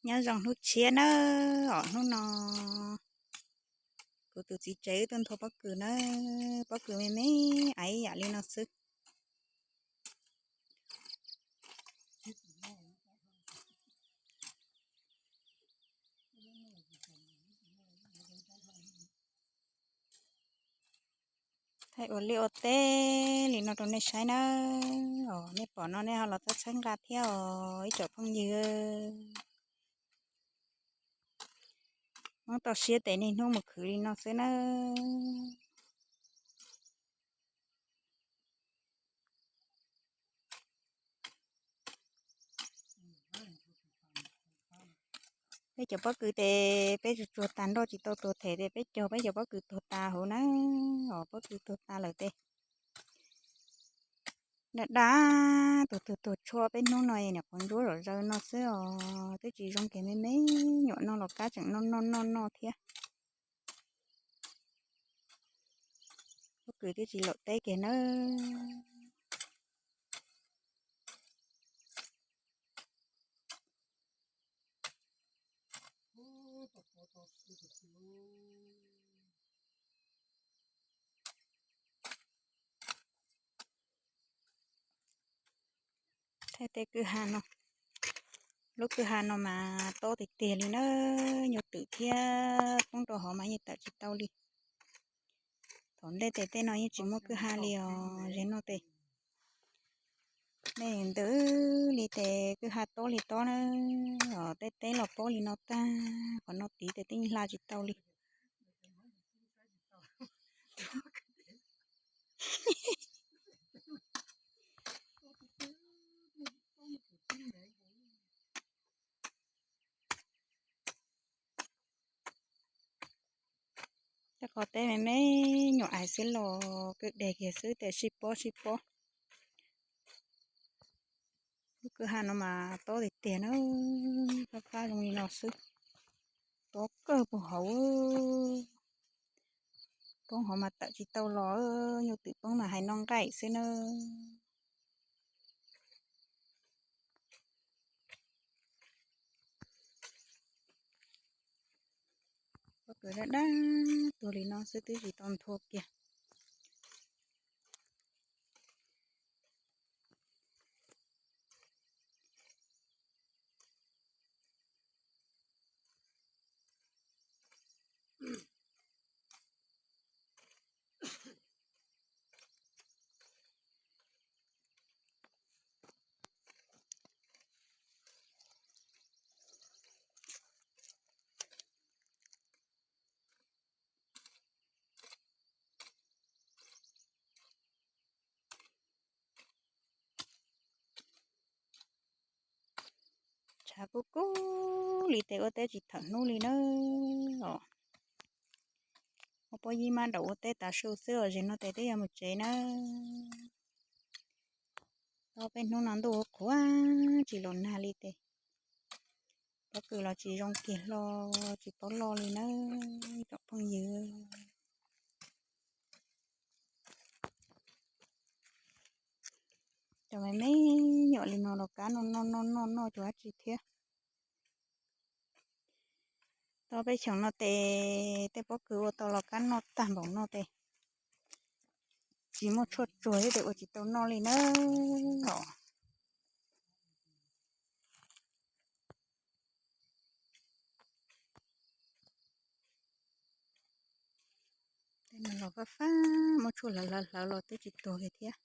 Nyob zoo hnub tshiab nawb, os hnub no kuv tus txiv tsev wb tuaj nthua pob kws nawb, pob kws me me ib yam li no xwb. Thaij ua liaj ua teb li no rau nej saib nawb, os nej pom no nej ho los txhawb nqa thiab os ib tsoom phooj ywg. Hmoob toj siab tes niaj hnub mus khwv li no xwb nawb. Peb cov pob kws tes peb tsuag tsuag tas nroj tsis tau tuag them tes peb cog peb cov pob kws tuag tas hauv na, os pob kws tuag tas lawm tes. Daj daj, tuag tuag tuag tshuaj peb hnub no niam qhuav ntsuab zom zaws no xwb os, twb tsis zoo kiag me me nyuam no los kab tseem noj noj noj noj thiab. Pob kws twb tsis laum teb kiag nawb. Thaij tej kwj ha no, lub kwj ha no mas tob tiag tiag li na, nyuj twm thiab poob rau hauv mas yeej tawm tsis tau li. Thaum ntej tes tej no yeej tsis muaj kwj ha li os, ze no tes nej ntws li tes kwj ha tob li tob na, os tej teb los pob li no tag, qhov no tid tes tej hla tsis tau li. Tej qhov teb me me nyuam ais xwb los kwj deg kiag xwb tes sib pob sib pob. Lub kwj ha no mas tob tiag tiag na, fab fab zoo li no xwb. Tob kawg puag hauv, poob hauv mas tawm tsis tau los, nyuj twm poob mas hais noj nqaij xwb na. Pob kws daj daj tuag li no xwb twb tsis tau nthua kiag. Tshav kub kub li tes ua teb tsis thawm hnub li na. Os, ua pob yib mab daum ua teb tav su xwb os, zem no tes twb yuav mus tsev na. Ob peb hnub no ntuj qhuav tsis los nag li tes pob kws los tsis zoo kiag hlo, tsis paub loj li na tsoom phooj ywg. Cov me me nyuam li no los kab noj noj noj noj noj tsis dab tsi thiab. Tau peb xyoos no tes tej pob kws ua tau los kab noj tag npaum no tes tsis muaj tshuaj tsuag thiab tes ua tsis tau noj li na os. Tej no los fab fab muaj tshuaj hlawv hlawv hlawv los twb tsis tuag li thiab.